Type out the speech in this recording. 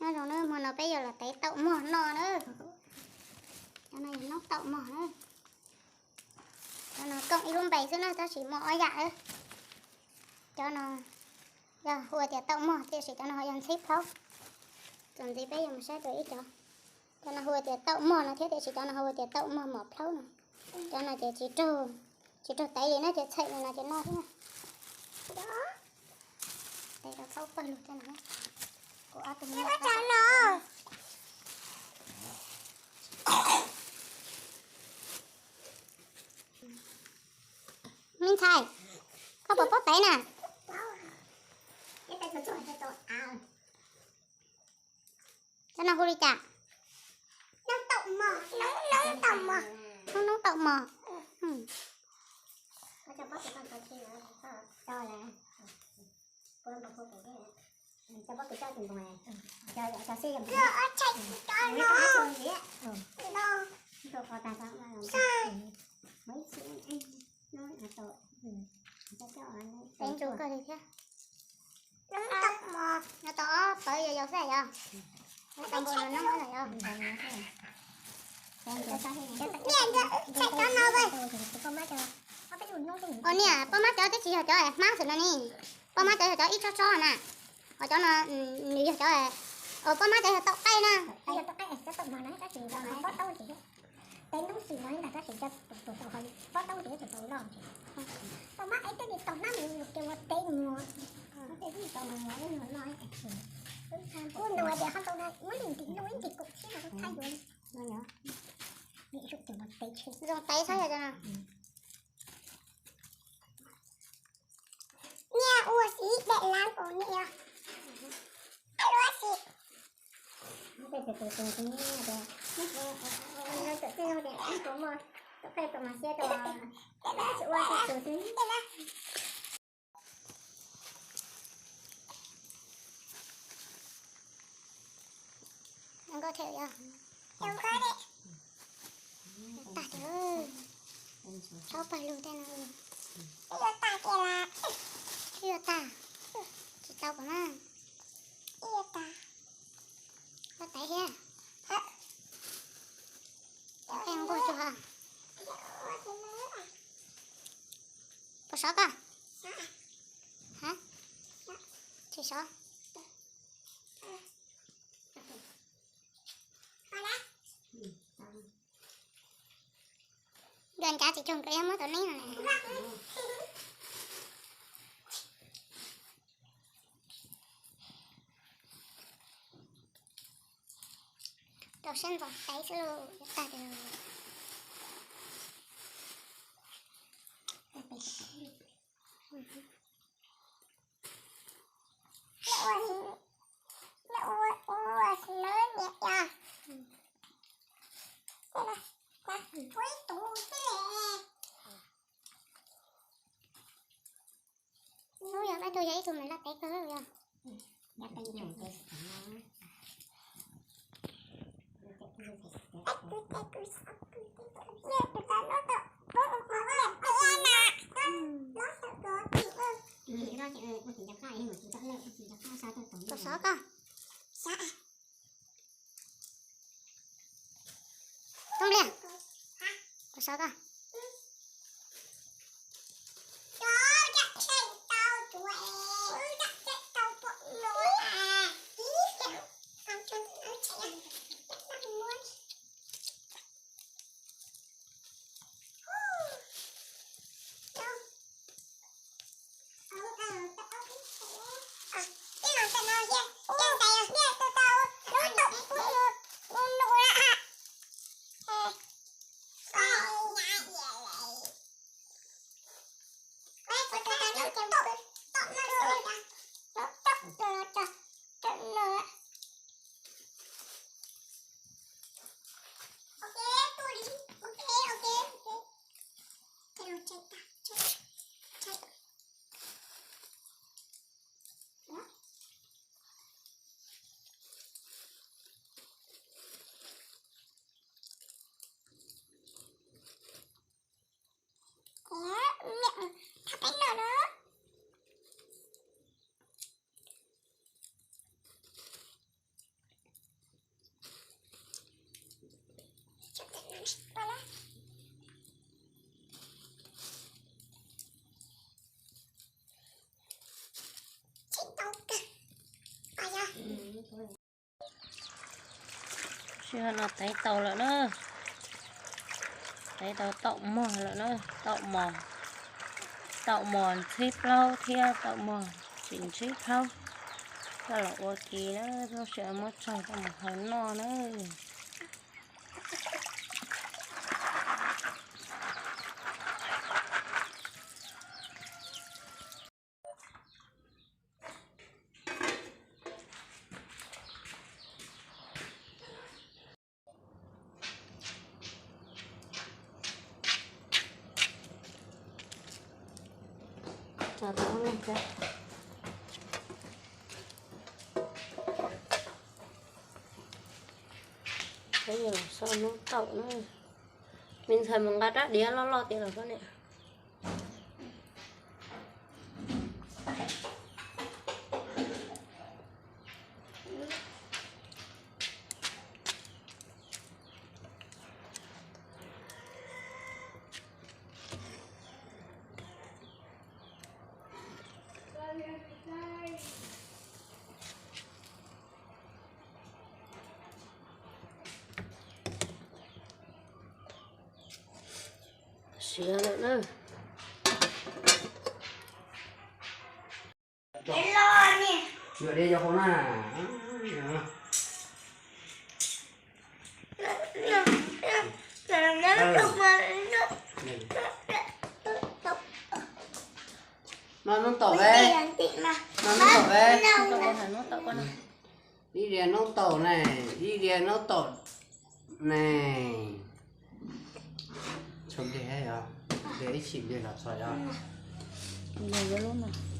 Nyob zoo na, hmo no peb yuav los tev taum mog no na. Cov no yog noob taum mog na. Cov no koom ib lub npe xwb na, tab sis muaj ob yam na. Cov no yog hu ua tias taum mog tiam sis cov no ho yog ntxhib plaub. Txuas ntxiv peb yuav mus saib dua ib cov. Cov no hu ua tias taum mog no thiab tiam sis cov no hu ua tias taum mog mom plaub no. Cov no ces tsis raug, tsis raug tev li na, ces txhaim li no ces noj thiab na. Tev rau thaub pawg lug thiab no. Kuv ob tug me nyuam no. Me ntxhais, koj puas paub tev na? Cov no hu li cas? Noob noob taum mog. Tev ntsus kawg li thiab. No tau ob pawv yau yau xwb yog? Tau npaum no noob lawm yog? Ua niam, poj mab cov twb tsis yog cov hmab xwm no ne. Poj mab cov yog cov ib tsob tsob na. Ho cov no nws yog cov, poj mab cov yog taum qaij na. Poj mab es tej li tau nab mus ces ua tev mus. Kuv nug tias ho tau muab lwm ntim nug ib ntim kaum tsib no thaij yuav. Zoo tev tshaj yog cov no. Niam ua si dej lab os niam yog. Ua si. Nkauj thiab yog. Tag tiag, tsaub pawg lug tej no. Twb yuav tag, tsis tau pom na. Koj tev thiab. Qe nquag tsuag. Puas sov koj? Ha? Tsis sov. Nkawd ncav tsis cuag nkawd yuav muab tau neb no. Rau siab ntxov tev xwb lauj, yuav tag tiag. Hnub yog peb tug yog ib tug me laj tev kawg yog. Puas sov koj? Toob Liag, puas sov koj? Ib hmo no tev tau lawm na, tev tau taum mog lawm na, taum mos, taum mos ntxhib plaub thiab taum mos tsis ntxhib plaub. Coj los ua ke na, lub sij hawm muab tsaug coj mus hau noj na. Peb yuav los xauj noob taum na. Me ntxhais mus nqa rab diav loj loj tias los koj niam. Siav lawm na. Yuav dej cov qhau na. Noj noob taum ve. Noj noob taum ve. Ib diav noob taum ne, ib diav noob taum ne. Tshuav dej, dej ib chim dej los txog os.